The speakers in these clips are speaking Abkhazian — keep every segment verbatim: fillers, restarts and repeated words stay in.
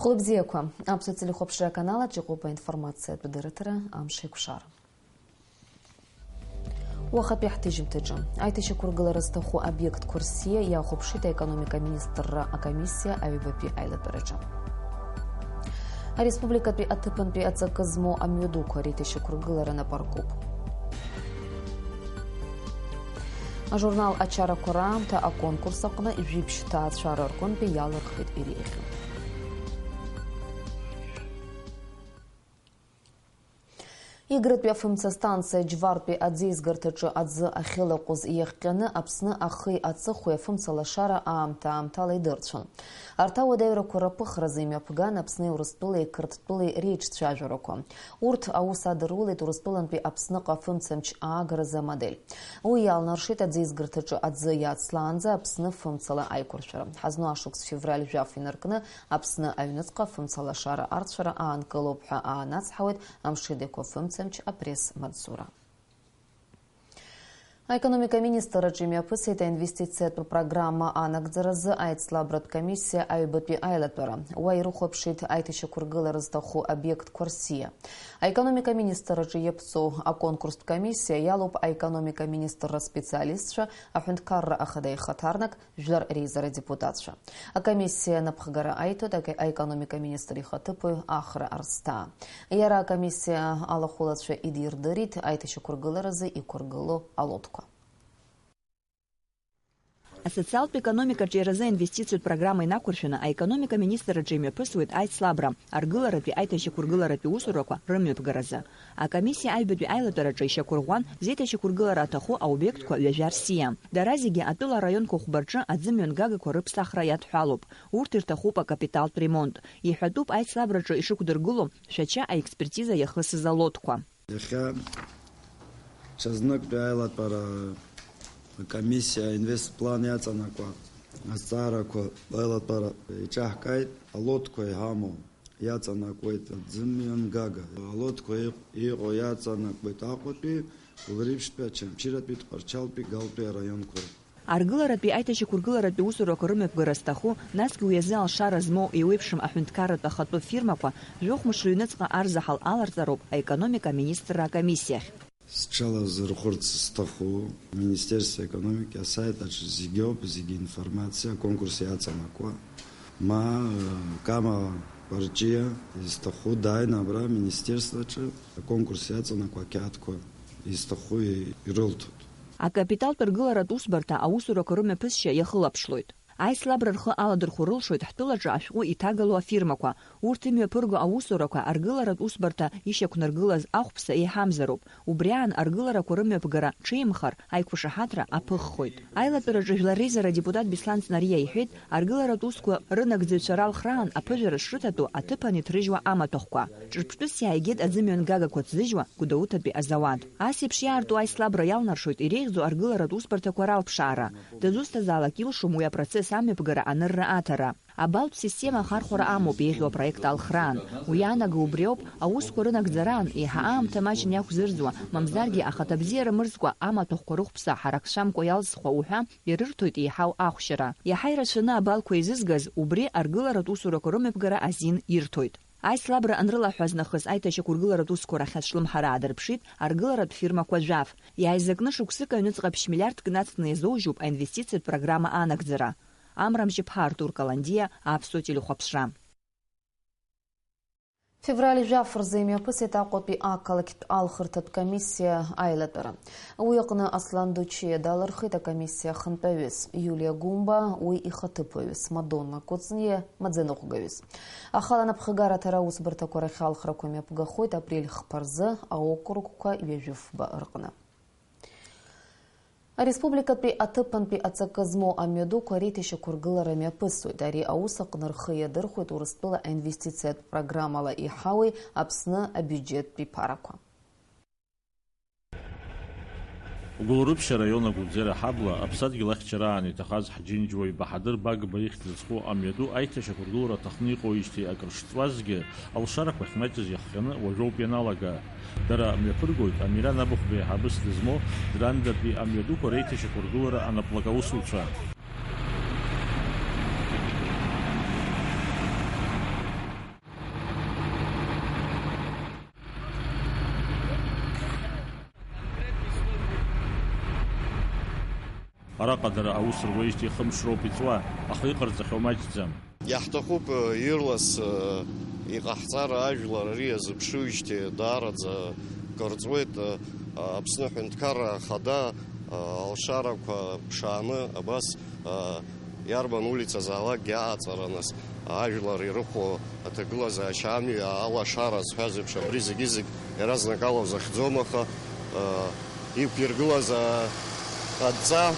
Хәлыбзиақәа, Аԥсуа телехәаԥшра аканалаҿ иҟоуп аинформациатә дырраҭара Амш еиқәшара. Уахатәи ҳҭыжьымҭаҿы. Аиҭашьақәыргылара зҭаху обиектқәа рсиа иахәаԥшит аекономика министрра акомиссиа аҩбатәи аилатәараҿы. Ареспубликатәи аҭыԥантәи аҵакы змоу амҩадуқәа реиҭашьақәыргылара напы аркуп. Ажурнал Ачарақәа раамҭа аконкурс аҟны жәибжь ҭаацәара рҟынтәи иалырхит иреиӷьу. Игратәи афымца станциа Џьвартәи аӡеизгарҭаҿы аӡы ахьылаҟәыз иахҟьаны Аԥсны ахи аҵыхәеи афымца лашара аамҭа-аамҭала идырцәон. Арҭ ауадаҩрақәа рыԥыхразы имҩаԥган Аԥсни Урыстәылеи Қырҭтәылеи реиҿцәажәарақәа. Урҭ аус адырулеит Урыстәылантәи Аԥсныҟа афымцамч аагаразы амодель. Уи иалнаршеит аӡеизгарҭаҿы аӡы иацлаанӡа Аԥсны фымцала аиқәыршәара. Ҳазну ашықәс февраль жәаф инаркны Аԥсны аҩныҵҟа фымца лашара арцәара аанкылоуп ҳәа аанацҳауеит Амшидеқәа фымцамч апресс-маҵзура. Аекономика министр аҿы имҩаԥысит аинвестициатә программа анагӡаразы аицлабратә комиссиа аҩбатәи аилатәара. Уа ирыхәаԥшит аиҭашьақәыргылара зҭаху обиектқәа рсиа. Аекономика министр аҿы иаԥҵоу аконкурстә комиссиа иалоуп аекономика министрра специалистцәа, аҳәынҭқарра ахада ихаҭарнак, жәлар реизара адепутатцәа. Акомиссиа анапхгара аиҭоит аке-, аекономика министр ихаҭыԥуаҩ Ахра Арсҭаа. Иара акомиссиа алахәылацәа идирдырит аиҭашьақәыргыларазы иқәыргылоу алотқәа. Асоциалтә економика аҿиаразы аинвестициатә программа инақәыршәаны аекономика министр аҿы имҩаԥысуеит аицлабра, аргыларатәи аиҭашьақәыргыларатәи усурақәа рымҩаԥгаразы. Акомиссиа аҩбатәи аилатәараҿы ишьақәырӷәӷәан, зеиҭашьақәыргылара аҭаху аобиектқәа ҩажәа рсиа. Дара зегьы атәыла араионқәа хәба рҿы аӡымҩангагақәа рыԥсахра иадҳәалоуп. Урҭ ирҭахуп акапиталтә ремонт. Иҳәатәуп аицлабраҿы ишықәдыргыло Шәача аекспертиза иахысыз алотқәа. Иахьа ҽазныктәи аилатәара акомиссиа аинвестплан иаҵанакуа азҵаарақәа аилатәара иҿаҳкааит. Алотқәа иҳамоу иаҵанакуеит аӡымҩангага. Алотқәа иҟ-, иҟоу иаҵанакуеит Аҟәатәи, Гәылрыԥшьтәи, Очамчыратәи, Тҟәарчалтәи, Галтәи араионқәа. Аргыларатәи аиҭашьақәыргыларатәи усурақәа рымҩаԥгара зҭаху, насгьы уи азы алшара змоу еиуеиԥшым аҳәынҭқарратә ахатәы фирмақәа жәохә мыш рыҩныҵҟа арзаҳал аларҵароуп аекономика аминистрра акомиссиахь. Сҽалазырхәырц сҭаху, Министерство экономики асайт аҿы зегьоуп, зегьы информациа, аконкурс иаҵанакуа. Ма, э, Кама Кәарҷиа изҭаху дааины абра аминистерствоаҿы аконкурс иаҵанакуа ақьаадқәа изҭаху ирылҭоит. Акапиталтә ргыларатә усбарҭа аусурақәа рымҩаԥысшьа иахылаԥшлоит. Аицлабра рхы аладырхәо рылшоит ҳтәылаҿы ашәҟәы иҭагало афирмақәа. Урҭ имҩаԥырго аусурақәа аргыларатә усбарҭа ишьақәнаргылаз ахәԥса еиҳамзароуп. Убри аан аргыларақәа рымҩаԥгара ҽеимхар, аиқәшаҳаҭра аԥыххоит. Аилатәараҿы жәлар реизара адепутат Беслан Ҵнариа иҳәеит, аргыларатә усқәа рынагӡаҩцәа ралхраан аԥыжәара шрыҭатәу аҭыԥан иҭрыжьуа амаҭәахәқәа. Ҿырԥштәыс иааигеит аӡымҩангагақәа ҭзыжьуа Гәдоуҭатәи азауад. Ас еиԥш иаарту аицлабра иалнаршоит иреиӷьӡоу аргыларатә усбарҭақәа ралԥшаара. Дызусҭазаалак илшом уи апроцесс амҩаԥгара анырра аҭара. Абалтә система ахархәара амоуп еиӷьу апроект алхраан. Уи иаанаго убриоуп, аусқәа рынагӡараан, еиҳа аамҭа маҷны иақәзырӡуа, мамзаргьы ахаҭабзиара мырӡкәа амаҭәахәқәа рыхәԥса ҳарак шамкәа иалзхуа уҳәа, ирырҭоит еиҳау ахәшьара. Иаҳа ирацәаны абалқәа еизызгаз, убри аргыларатә усурақәа рымҩаԥгара азин ирҭоит. Аицлабра анрылаҳәаз нахыс аиҭашьақәыргыларатә усқәа рахь ацәлымҳара аадырԥшит аргыларатә фирмақәа жәаф. Иааизакны шықәсык аҩныҵҟа ԥшь миллиардк нацҵаны иазоужьуп аинвестициатә программа анагӡара. Амра Мжьыԥҳа, Артур Каландиа, Аԥсуа телехәаԥшра. Февраль жәаф рзы имҩаԥысит Аҟәатәи ақалақьтә алхырҭатә комиссиа аилатәара. Уи аҟны Аслан Дучиа далырхит акомиссиа ахантәаҩыс, Иулиа Гәымба уи ихаҭыԥуаҩыс, Мадонна Кәыҵниа маӡаныҟәгаҩыс. Ахала анапхгараҭара аусбарҭақәа рахь алхрақәа мҩаԥгахоит апрель хԥа рзы аокругқәа ҩажәи фба рҟны. Ареспубликатәи аҭыԥантәи аҵакы змоу амҩадуқәа реиҭашьақәыргылара мҩаԥысуеит. Ари аус аҟны рхы иадырхәеит Урыстәыла аинвестициатә программала иҳауеи Аԥсны абиуџьеттәи ԥарақәа. Гәылрыԥшь араион Агәылӡера ҳабла аԥсадгьыл ахьчараан иҭахаз ҳџьынџьуаҩ Баҳадыр Багба ихьӡ зху амҩаду аиҭашьақәыргылара аҭахны иҟоуижьҭеи акыр шҵуазгьы, алшарақәа ахьмаҷыз иахҟьаны уажәоуп ианалага. Дара мҩаԥыргоит Амиран Абыхәба еиҳабыс дызмоу Драндатәи амҩадуқәа реиҭашьақәыргылара анаплакаусуцәа. Араҟа дара аус руеижьҭеи хымш роуп иҵуа, аха иҟарҵахьоу маҷӡам. Иаҳҭахуп, э, ирлас, э, иҟаҳҵар ажәлар ари иазыԥшуижьҭеи даараӡа кыр ҵуеит, э, Аԥсны Аҳәынҭқарра Ахада, э, алшарақәа ԥшааны абас, э, иарбан улицазаалакгьы ааҵара, нас, ажәлар ирыхәо аҭагылазаашьа амҩа алашара зҳәаз еиԥш абри зегьы-зегь иаразнакала узахьӡом, аха, э, иқәиргылаз, э, адҵа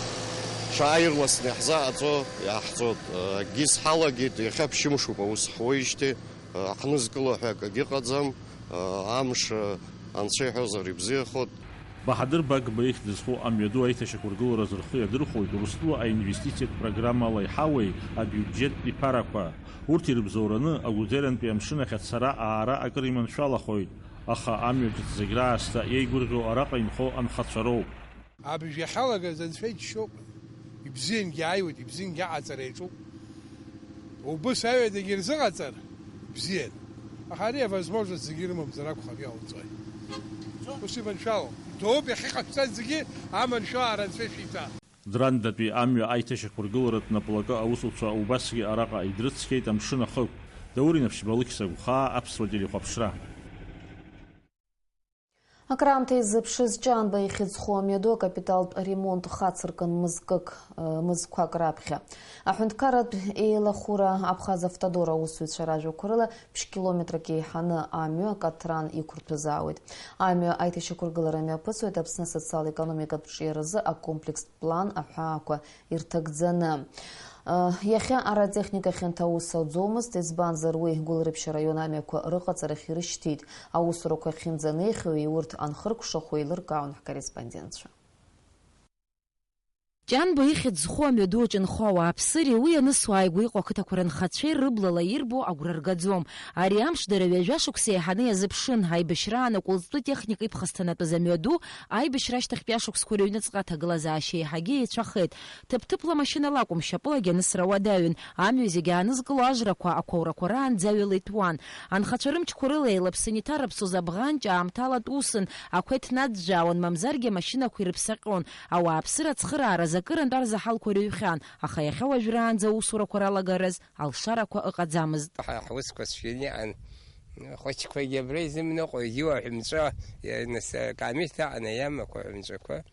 шааирласны иаҳзааӡо иаҳҵоит. Акгьы сҳалагеит, иахьа ԥшьымшуп аус ҳуеижьҭеи, ҳнызкыло ҳәа акгьы ыҟаӡам, амш анцәа иҳәозар ибзиахоит. Баҳадыр Багба ихьӡ зху амҩаду аиҭашьақәыргыларазы рхы иадырхәоит Урыстәыла аинвестициатә программала иҳауеи абиуџьеттә иԥарақәа. Урҭ ирыбзоураны Агәлӡеирантәи амшын ахь ацара-аара акыр иманшәалахоит, аха амҩа ҿыц зегь раасҭа иеигәырӷьо араҟа инхо анхацәа роуп. Абжа иахьалагаз Анцәа иџьшьоуп, ибзиангьы ааиуеит, ибзиангьы аҟаҵара иаҿуп. Убыс аҩадагьы ирзыҟаҵар, бзиан. Аха ари авозможность зегьы ирымамзар акәхап иҟауҵои. Ус иманшәалоуп. Идоуп иахьыҟашәҵаз зегьы аманшәалара Анцәа ишәиҭа. Драндатәи амҩа аиҭашьақәыргыларатә наплакы аусуцәа убасгьы араҟа идрыцқьеит амшын ахықә. Даур Инаԥшьба, Алықьса Гәхаа, Аԥсуа телехәаԥшра. Акраамҭа изыԥшыз Ҷанба ихьӡ зху амҩаду акапиталтә ремонт хацыркын мызкык, э, мызқәак раԥхьа. Аҳәынҭқарратә еилахәыра Абхаз автодор аусзуҩцәа ражәақәа рыла, ԥшь километрак еиҳаны амҩа акаҭран иқәырҭәызаауеит. Амҩа аиҭашьақәыргылара мҩаԥысуеит Аԥсны асоциал-економикатә ҿиаразы акомплекстә план аҳәаақәа ирҭагӡаны. Иахьа ара атехника хьанҭа аус ауӡомызт, избанзар уи Гәылрыԥшь араион амҩақәа рыҟаҵарахь ирышьҭит. Аусурақәа ахьынӡанеихьоу урҭ анхыркәшахо еилыркаауан ҳкорреспондентцәа. Ҷанба ихьӡ зху амҩаду аҿы инхо ауааԥсыреи уи ианысуа ааигәа иҟоу ақыҭақәа рынхацәеи рыблала ирбо агәра ргаӡом. Ари амш дара ҩажәа шықәса еиҳаны иазыԥшын, аибашьраан акәылҵтәы техника иԥхасҭанатәыз амҩаду аибашьра ашьҭахьтәи ашықәсқәа рыҩныҵҟа аҭагылазаашьа еиҳагьы еицәахеит. Ҭыԥ-ҭыԥла машьынала акәым, шьапылагьы анысра уадаҩын. Амҩа зегьы аанызкыло ажрақәа, ақәаурақәа раанӡа аҩала иҭәуан. Анхацәа рымчқәа рыла еилаԥсаны иҭарыԥсоз абӷанҷ аамҭалатә усын, ақәа иҭнаӡәӡәаауан, мамзаргьы амашьынақәа ирыԥсаҟьон. Ауааԥсыра ацхырааразы акырынтә арзаҳалқәа рыҩхьан, аха иахьа уажәраанӡа аусурақәа ралагараз алшарақәа ыҟаӡамызт. Ҳа-, ҳусқәа цәгьаны иҟан. Хәыҷқәагьы абра изымныҟәо, егьи уаҳәымҵәа, нас, акамис аҟны иамақәа аҳәымҵәақәа.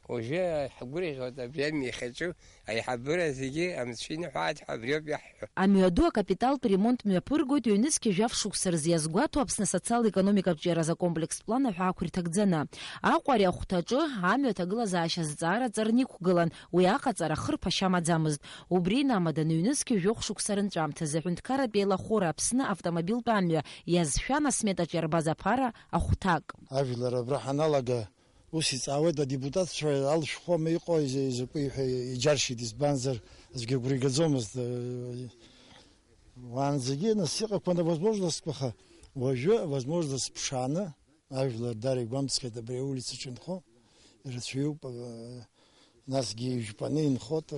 Уажәы ҳгәырӷьоит абри амҩахьаҿу аиҳабыра зегьы амцәа иныҳәааит ҳәа абриоуп иаҳҳәо. Амҩаду акапиталтә ремонт мҩаԥыргоит ҩнызқьи жәаф шықәса рзы иазгәаҭо Аԥсны асоциал-економикатә ҿиаразы акомплекстә план аҳәаақәа ирҭагӡаны. Аҟәа ари ахәҭаҿы амҩа аҭагылазаашьа азҵаара ҵарны иқәгылан, уи аҟаҵара хырԥашьа амаӡамызт. Убри инамадан ҩнызқьи жәохә шықәса рынҵәамҭазы аҳәынҭқарратә еилахәыра Аԥсны автомобильтә амҩа иазшәан асметаҿ иарбаз аԥара ахәҭак. Ажәлар абра ҳаналага, ус иҵаауеит, адепутатцәа алшәхәа ма иҟои, изакәи ҳәа иџьаршьеит, избанзар, аӡәгьы агәра игаӡомызт. Уаанӡагьы нас иҟақәан авозможностқәа, аха уажәы авозможность ԥшааны, ажәлар дара игәамҵхеит абри аулицаҿы инхо, ирацәаҩуп, насгьы ижәпаны инхоит,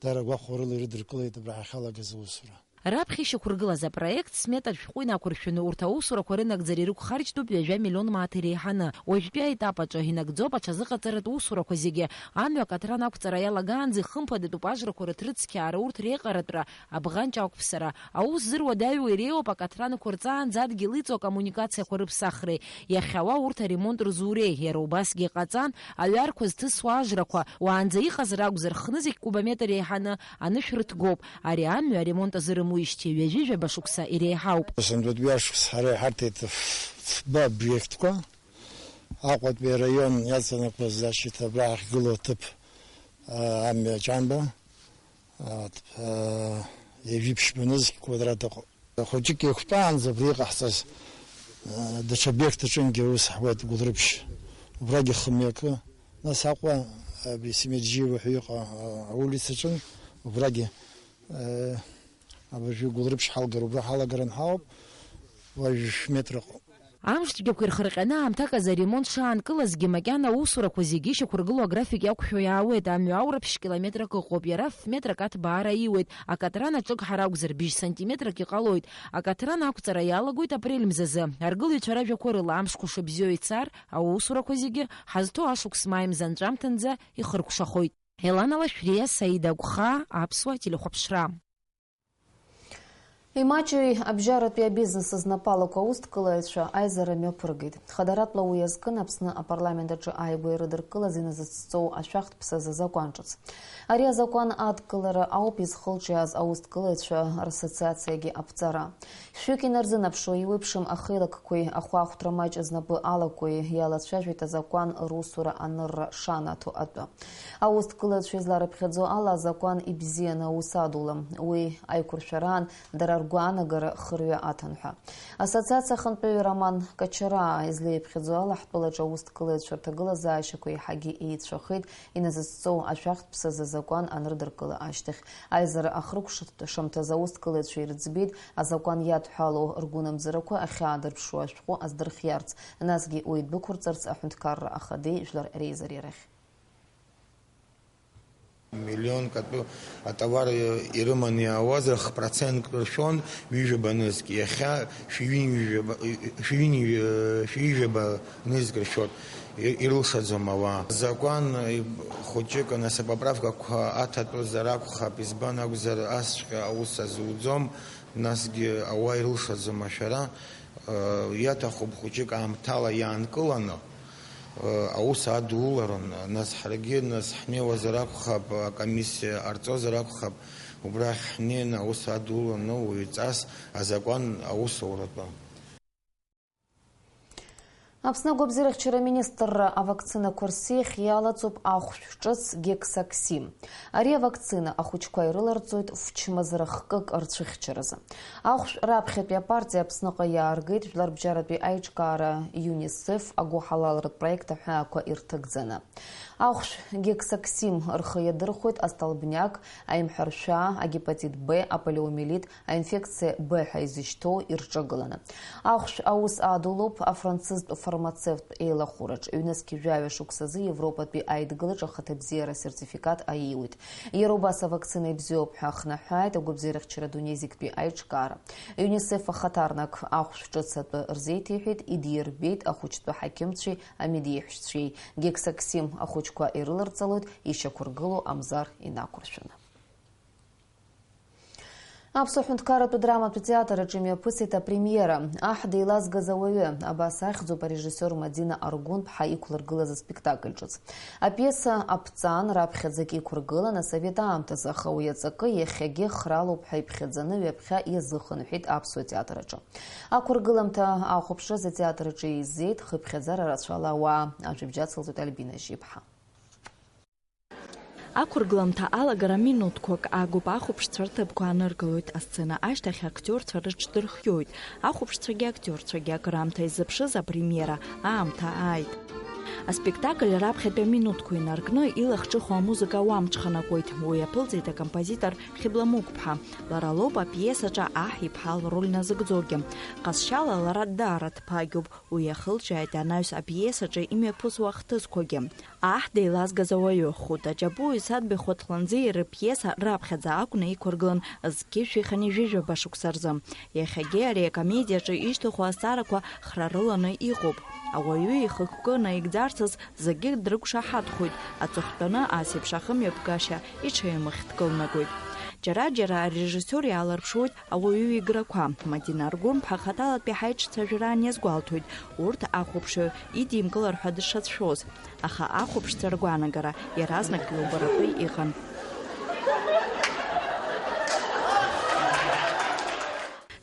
дара гәахәарыла ирыдыркылеит абра ҳахьалагаз аусура. Раԥхьа ишьақәыргылаз апроект смета шәҟәы инақәыршәаны урҭ аусурақәа рынагӡара ирықәхарџьтәуп ҩажәа миллион мааҭ иреиҳаны. Уажәтәи аетап аҿы инагӡоуп аҽазыҟаҵаратә усурақәа зегьы. Амҩа акаҭран ақәҵара иалагаанӡа ихымԥадатәуп ажрақәа рыҭрыцқьаара, урҭ реиҟаратәра, абӷанҷ ақәԥсара. Аус зыруадаҩу иреиуоуп акаҭран ықәырҵаанӡа адгьыл иҵоу акоммуникациақәа рыԥсахреи. Иахьа уа урҭ аремонт рзуреи, иара убасгьы иҟаҵан, аҩарқәа зҭысуа ажрақәа, уаанӡа иҟаз ракәзар, хнызқь кубометр еиҳаны анышә рыҭгоуп. Ари амҩа аремонт азы рымуижьҭеи ҩажәи жәаба шықәса иреиҳауп. Сынтәатәи ашықәс ҳара иҳарҭеит фба обиектқәа, Аҟәатәи араион иаҵанакуаз, значит, абра ҳахьгылоу аҭыԥ, а, амҩа Ҷанба, а, т-, а, ҩажәи ԥшьба нызқь квадрат ыҟоуп. Хәыҷык еиқәтәаанӡа абра иҟаҳҵаз, а, даҽа обиект аҿынгьы аус ҳуеит, Гәылрыԥшь. Убрагьы хымҩакы, нас Аҟәа, абри Семиджиева ҳәа иҟоу, а, аулицаҿы, убрагьы, а, абыржәы Гәылрыԥшь ҳалгар, убра ҳалагар анҳауп, уажә шә-, метр ыҟоуп. Амш цәгьақәа ирхырҟьаны аамҭак азы аремонт шаанкылазгьы, макьана аусурақәа зегьы ишьақәыргылоу аграфик иақәшәо иаауеит. Амҩа аура ԥшь километрак ыҟоуп, иара ф-метрак аҭбаара иуеит. Акаҭран аҿыгҳара акәзар, быжь сантиметрак иҟалоит. Акаҭран ақәҵара иалагоит апрель мзазы. Аргылаҩцәа ражәақәа рыла, амшқәа шыбзиоу ицар, аусурақәа зегьы ҳазҭоу ашықәс маи мза анҵәамҭанӡа ихыркәшахоит. Елана Лашәриа, Саида Агәхаа, Аԥсуа телехәаԥшра. Имаҷҩи абжьаратәи абизнес знапы алаку аусҭгылаҩцәа аизара мҩаԥыргеит. Хадаратәла уи азкын Аԥсны апарламент аҿы ааигәа ирыдыркылаз иназыцҵоу ашәахтә ԥсазы азакәан ҿыц. Ари азакәан адкылара ауп изхылҿиааз аусҭгылаҩцәа рассоциациагьы аԥҵара. Шәҩык инарзынаԥшуа еиуеиԥшым ахеилакқәеи ахәаахәҭра маҷ знапы алакуеи иалацәажәеит азакәан русура анырра шанаҭо атәы. Аусҭгылаҩцәа изларыԥхьаӡо ала, азакәан ибзианы аус адулам. Уи аиқәыршәараан дара ргәаанагара хырҩа аҭан ҳәа. Ассоциациа ахантәаҩы Роман Качараа излеиԥхьаӡо ала, ҳтәылаҿы аусҭгылаҩцәа рҭагылазаашьақәа еиҳагьы еицәахеит, иназыцҵоу ашәахтә ԥсазы азакәан анрыдыркыла ашьҭахь. Аизара ахрыкәшамҭаз аусҭгылаҩцәа ирыӡбеит азакәан иадҳәало ргәынамӡарақәа ахьаадырԥшуа ашәҟәы аздырхиарц, насгьы уи дәықәырҵарц аҳәынҭқарра ахадеи жәлар реизареи рахь. Миллионк атәы атовар ирыманы иаауаз рхы процентк ршәон, ҩажәаба нызқь, иахьа шәи-, ҩажәаба, шәи-, ҩажәаба нызқь ршәоит, и-, ирылшаӡом ауаа. Азакәан, и-, хәыҷык, нас, апоправкақәа аҭатәозар акәхап, избан акәзар, асҵәҟьа аус азуӡом, насгьы ауаа ирылшаӡом ашәара, э, иаҭахуп хәыҷык аамҭала иаанкыланы, э, аус адуларын, нас ҳаргьы, нас ҳнеиуазар акәхап, акомиссиа ҟарҵозар акәхап, убрахь ҳнеины аус адуланы уаҩҵас азакәан аусуратәы. Аԥсны агәабзиарахьчара аминистрра авакцинақәа рсеихь иалаҵоуп ахәшә ҿыц Гексаксим. Ари авакцина ахәыҷқәа ирыларҵоит фчмазара хкык рцәыхьчаразы. Ахәшә раԥхьатәи апартиа Аԥсныҟа иааргеит Жәларбжьаратәи аиҿкаара ЮНИСЕФ агәыҳалалратә проект аҳәаақәа ирҭагӡаны. Ахәшә Гексаксим рхы иадырхәоит астолбняк, аимҳәаршәа, агепатит Б, аполиомиелит, аинфекциа Б ҳәа изышьҭоу ирҿагыланы. Ахәшә аус адулоуп афранцызтә фармацевттә еилахәыраҿ. Ҩнызқь жәаҩа шықәсазы Европатәи аидгылаҿ ахаҭабзиара асертификат аиуеит. Иара убас авакцина ибзиоуп ҳәа ахнаҳәааит агәабзиарахьчара дунеи зегьтәи аиҿкаара. ЮНИСЕФ ахаҭарнак ахәшә ҿыц атәы рзеиҭеиҳәеит, идирбеит ахәыҷтәы ҳақьымцәеи амедиеиҳәшьцәеи. Гексаксим ахәыҷқәа ирыларҵалоит ишьақәыргылоу амзар инақәыршәаны. Аԥсуа ҳәынҭқарратә драматә театр аҿы имҩаԥысит апремиера, Аҳ деилазгаз ауаҩы, абас ахьӡуп арежиссиор Мадина Аргәынԥҳа иқәлыргылаз аспектакль ҿыц. Апиеса аԥҵан раԥхьаӡагь иқәыргылан асовет аамҭазы, аха уи аҵакы иахьагьы хралоуп ҳәа иԥхьаӡаны ҩаԥхьа иазыхынҳәит Аԥсуа театр аҿы. Ақәыргыламҭа ахәаԥшразы атеатр аҿы еизеит хыԥхьаӡара рацәала ауаа, ажәабжь ацылҵоит Альбина Жьиԥҳа. Ақәыргыламҭа алагара минуҭқәак агуп, ахәаԥшцәа рҭыԥқәа аныргалоит, асцена ашьҭахь актиорцәа рыҽдырхиоит, ахәаԥшцәагьы актиорцәагьы акыраамҭа иззыԥшыз апремиера аамҭа ааит. Аспектакль раԥхьатәи аминуҭқәа инаркны илахҿыху амузыка уамҽханакуеит, уи аԥылҵеит акомпозитор Хьыбла Мықәԥҳа, лара лоуп апиесаҿы аҳ иԥҳа лроль назыгӡогьы. Ҟазшьала лара даара дԥагьоуп, уи иахылҿиааит анаҩс апиесаҿы имҩаԥысуа ахҭысқәагьы. Аҳ деилазгаз ауаҩы, Хәыта Џьапуи Саҭбеи Хәаҭланӡеи рпиеса раԥхьаӡа акәны иқәыргылан зқьышәи хынҩажәижәаба шықәса рзы. Иахьагьы ари акомедиаҿы ишьҭыху азҵаарақәа хра рыланы иҟоуп. Ауаҩы ихықәкы наигӡарцаз зегьы дрықәшаҳаҭхоит, аҵыхәтәаны ас еиԥш ахымҩаԥгашьа иҽеимыхьҭкылнагоит. Џьара-џьара арежиссиор иаалырԥшуеит ауаҩы играқәа. Мадина Аргәынԥҳа хаҭалатәи ҳаиҿцәажәараан иазгәалҭоит урҭ ахәаԥшҩы идимкылар ҳәа дшацәшәоз. Аха ахәаԥшцәа ргәаанагара иаразнак иубаратәы иҟан.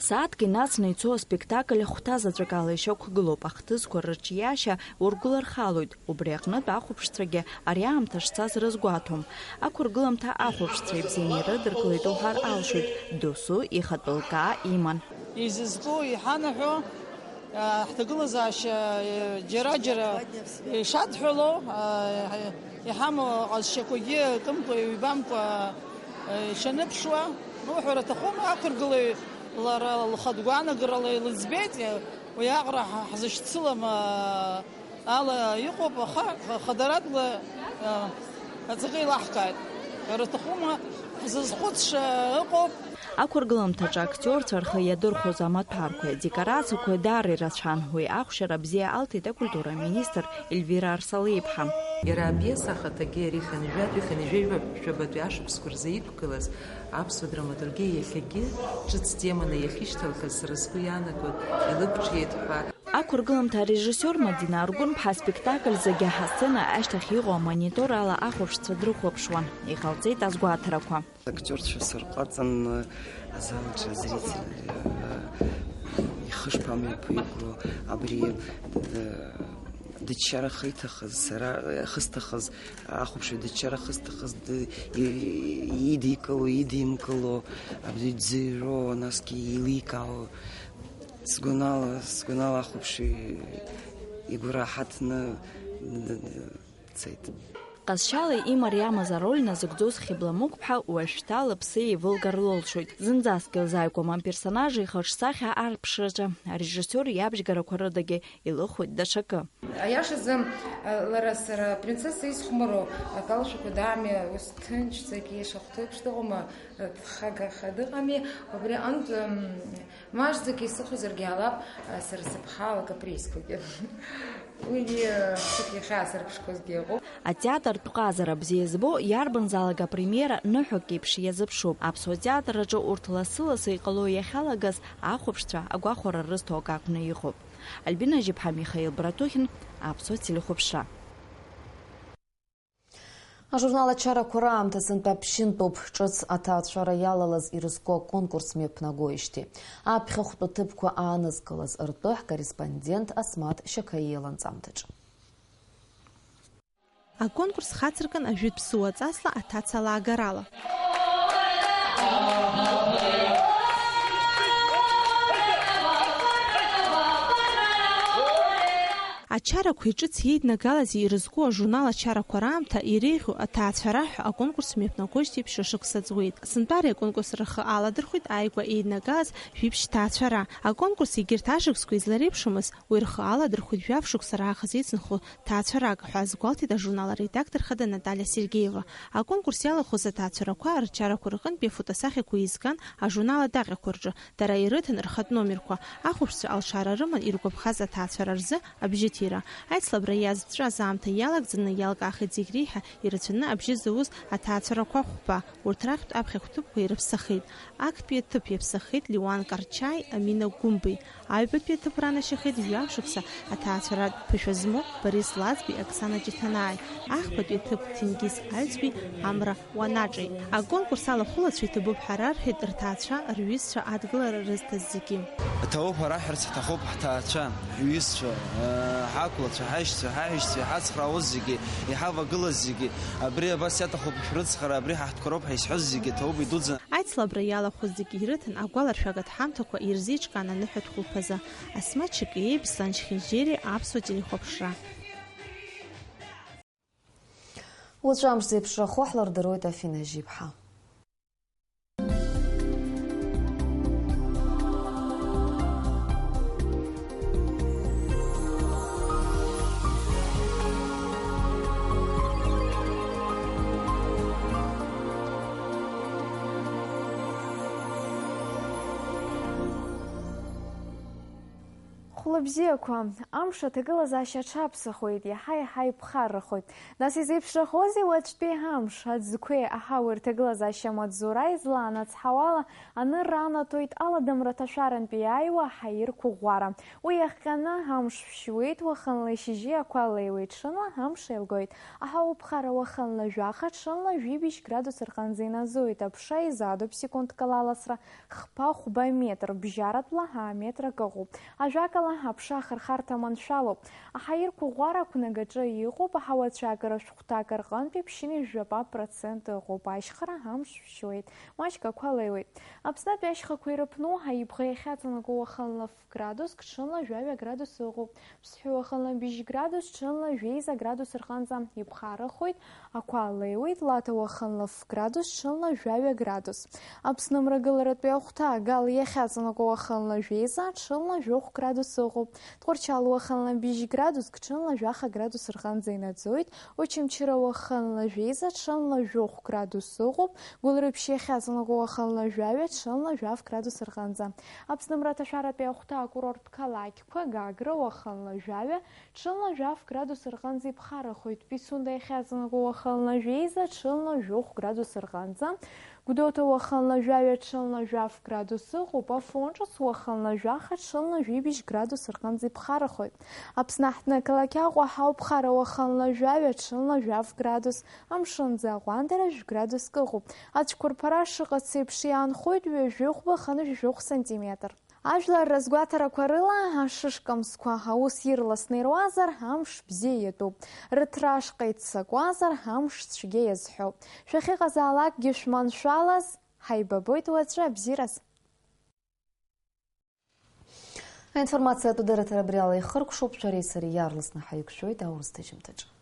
Сааҭк инацны ицо аспектакль хәҭа заҵәык ала ишьақәгылоуп, ахҭысқәа рыҿиашьа ургәылархалоит, убри аҟнытә ахәаԥшцәагьы ари аамҭа шцаз рызгәаҭом. Ақәыргыламҭа ахәаԥшцәа ибзианы ирыдыркылеит уҳәар алшоит, досу ихатәы лкаа иман. Изызку иҳанаҳәо, а, ҳҭагылазаашьа, а, џьара-џьара ишадҳәало, а, иҳамоу аҟазшьақәагьы кымкәа, ҩбамкәа, а, ишаныԥшуа, уҳәар аҭахума, ақәыргылаҩ лара лхатә гәаанагарала илыӡбеит, уи аҟара ҳ-, ҳзышьцылам, а, ала иҟоуп, аха х-, хадаратәла, а, аҵакы еилаҳкааит. Ҳәара аҭахума, ҳзызхәыцша ыҟоуп. Ақәыргыламҭаҿы актиорцәа рхы иадырхәоз амаҭәарқәеи адекорациақәеи даара ирацәан, уи ахәшьара бзиа алҭеит акультура аминистр Ельвира Арсалиԥҳа. Иара апиеса ахаҭагьы, ари хынҩажәатәи хынҩажәижәабатәи ашықәсқәа рзы иқәгылаз аԥсуа драматургиа иахьагьы ҿыц теманы иахьышьҭалхыз сара сгәы иаанагоит, илықәҿиеит ҳәа. Ақәыргыламҭа арежиссиор Мадина Аргәынԥҳа аспектакль зегьы ҳасцена ашьҭахь иҟоу амонитор ала ахәаԥшцәа дрыхәаԥшуан, иҟалҵеит азгәаҭарақәа. Актиорцәа сырҟаҵан, азал аҿы азритель, э, ихы шԥамҩаԥиго, абри, э, дыччара ахы иҭахыз, сара, э, ахы сҭахыз, ахәаԥшҩы дыччара ахы зҭахыз, д-, и-, идикыло, идимкыло, абри дзыҩро, насгьы еиликаауа, сгәанала, сгәанала ахәаԥшҩы игәы раҳаҭны д-, д-, дцеит. Ҟазшьала имариамыз ароль назыгӡоз Хьыбла Мықәԥҳа уажәшьҭа лыԥсы еивылгар лылшоит. Зынӡаск илзааигәам аперсонаж ихаҿсахьа арԥшраҿы арежиссиор иабжьгарақәа рыдагьы илыхоит даҽакы. Аиашазы, лара сара принцесса исхәмаруа, акалашәақәа даами, ус ҭынчӡагьы ишахәҭоу еиԥш дыҟоума, дхагаха дыҟами, убри аҟынтә, м, маҷӡак исыхәозаргьы ҟалап, сара сыԥхала акапризқәагьы. Уигьы, ԥшьк иахьаасырԥшқәазгьы ыҟоуп. Атеатртә ҟазара бзиа збо иарбанзаалак апремиера ныҳәак еиԥш иазыԥшуп. Аԥсуа театр аҿы урҭ лассы-лассы иҟало иахьалагаз ахәаԥшцәа агәахәара рызҭо акы акәны иҟоуп. Альбина Жьыԥҳа, Михаил Братухин, Аԥсуа телехәаԥшра. Ажурнал ачарақәа раамҭа сынтәа ԥшьынтәоуп, ҿыц аҭаацәара иалалаз ирызку аконкурс мҩаԥнагоижьҭеи. Аԥхьахәтәы ҭыԥқәа аанызкылаз ртәы ҳкорреспондент Асмаҭ Шьақаиа иланҵамҭаҿы. Аконкурс хацыркын ажәытә ԥсуа ҵасла аҭаца лаагарала. Ачарақәеи ҿыц иеиднагалази ирызку ажурнал ачарақәа раамҭа иреиӷьу аҭаацәара ҳәа аконкурс мҩаԥнагоижьҭеи ԥшьышықәса ҵуеит. Сынтәа ари аконкурс рхы аладырхәеит ааигәа еиднагалаз жәиԥшь ҭаацәара. Аконкурс егьырҭ ашықәсқәа излареиԥшымыз, уи рхы аладырхәеит жәаф шықәса раахыс еицынхо ҭаацәарак ҳәа азгәалҭеит ажурнал аредактор хада Наталиа Сергеева. Аконкурс иалахәыз аҭаацәарақәа рчарақәа рҟынтәи афотосахьақәа еизган ажурнал адаҟьақәа рҿы, дара ирыҭан рхатә номерқәа. Ахәаԥшцәа алшара рыман иргәаԥхаз аҭаацәара рзы абжьыҭира. Аицлабра иазҵәаз аамҭа иалагӡаны иалкаахеит зегь реиҳа ирацәаны абжьы зауз аҭаацәарақәа хәба. Урҭ рахьтә аԥхьахә ҭыԥқәа ирыԥсахеит. Актәи аҭыԥ иаԥсахеит Леуан Карчаи, Амина Гәымбеи. Аҩбатәи аҭыԥ ранашьахеит жәаф шықәса аҭаацәаратә ԥышәа змоу Борис Лаӡбеи, Оксана Ҷыҭанааи. Ахԥатәи аҭыԥ Ҭенгиз Аҩӡбеи, Амра Уанаҿеи. Аконкурс алахәылацәа иҭабуп ҳәа рарҳәеит рҭаацәа, рҩызцәа, адгылара рызҭаз зегьы. Иҭабуп ҳәа раҳәарц ҳҭахуп ҳҭаацәа, ҳҩызцәа, ҳақәлацәа, ҳаишьцәа, ҳаҳәшьцәа, иҳацхраауаз зегьы, иҳавагылаз зегьы. Абри абас иаҭахуп шәрыцхара, абри ҳаҳтәқәа роуп ҳәа изҳәоз зегьы ҭабуп идуӡӡан. Аицлабра иалахәыз зегьы ирыҭан агәаларшәагатә ҳамҭақәа ирзеиҿкаан аныҳәатә хәылԥазы. Асмаҭ Шьакиеи Беслан Чхинжьери, Аԥсуа телехәаԥшра. Уаҵәы амш зеиԥшрахо ҳлырдыруеит Афина Жьиԥҳа. Хәлыбзиақәа, амш аҭагылазаашьа аҽаԥсахуеит, иаҳа-иаҳа иԥхаррахоит. Нас изеиԥшрахозеи уаҵәтәи амш? Аӡқәеи аҳауеи рҭагылазаашьа амаҵзура излаанацҳауала, анырра анаҭоит аладамра ҭашәарантәи иааиуа аҳаирқәа ӷәӷәара. Уи иахҟьаны амш шәшьуеит, уахынла ишьыжьи ақәа леиуеит, ҽынла амш еилгоит. Аҳауа ԥхара уахынла жәаха, ҽынла жәибжь градус рҟынӡа иназоит, аԥша изаатуп секундк ала аласра хԥа-хәба метр, бжьаратәла аметр акы ыҟоуп. Ажәакала, аԥша ахырхарҭа маншәалоуп. Аҳаирқәа ӷәӷәара ақәнагаҿы иҟоуп, аҳауа ацәаакыра шәҟәҭак рҟынтәи ԥшьынҩажәи жәаба процент ыҟоуп, ашьхара амш шәшьуеит, маҷк ақәа леиуеит. Аԥснытәи ашьхақәа ирыԥну, аибӷа иахьаҵанакуа уахынла ф-, градуск, ҽынла жәаҩа градус ыҟоуп. Ԥсҳәы уахынла быжь градус, ҽынла жәеиза градус рҟынӡа иԥхаррахоит, ақәа леиуеит, Лаҭа уахынла ф-, градус, ҽынла жәаҩа градус. Аԥсны мрагыларатәи ахәҭа, Гал иахьаҵанакуа уахынла жәеиза, ҽынла жәохә градус Тҟәарчал уахынла быжь градуск, ҽынла жәаха градус рҟынӡа инаӡоит. Очамчыра уахынла жәеиза, ҽынла жәохә градус ыҟоуп. Гәылрыԥшь иахьазынхо уахынла жәаҩа, ҽынла жәаф градус рҟынӡа. Аԥсны мраҭашәаратәи ахәҭа акурорттә қалақьқәа: Гагра уахынла жәаҩа, ҽынла жәаф градус рҟынӡа иԥхарахоит. Пицунда иахьазынхо уахынла жәеиза, ҽынла жәохә градус рҟынӡа. Гәдоуҭа уахынла жәаҩа, ҽынла жәаф градус ыҟоуп. Афон ҿыц уахынла жәаха, ҽынла жәибжь градус рҟынӡа иԥхарахоит. Аԥсны аҳҭнықалақь Аҟәа ҳауп, ԥхара уахынла жәаҩа, ҽынла жәаф градус, амшынӡы аҟәандара жәградуск ыҟоуп. Ацәқәырԥара шыҟац еиԥш иаанхоит ҩажәихәба хынҩажәихә сантиметр. Ажәлар рызгәаҭарақәа рыла, ашышкамсқәа аус ирласны ируазар, амш бзиа иатәуп. Рыҭра ашҟа иццакуазар, амш цәгьа иазҳәоуп. Шәахьыҟазаалакгьы шәманшәалаз, ҳаибабоит уаҵәы абзиараз. Аинформациатә дырраҭара абри ала ихыркәшоуп, шәареи сареи иаарласны ҳаиқәшәоит аурыс ҭыжьымҭаҿы.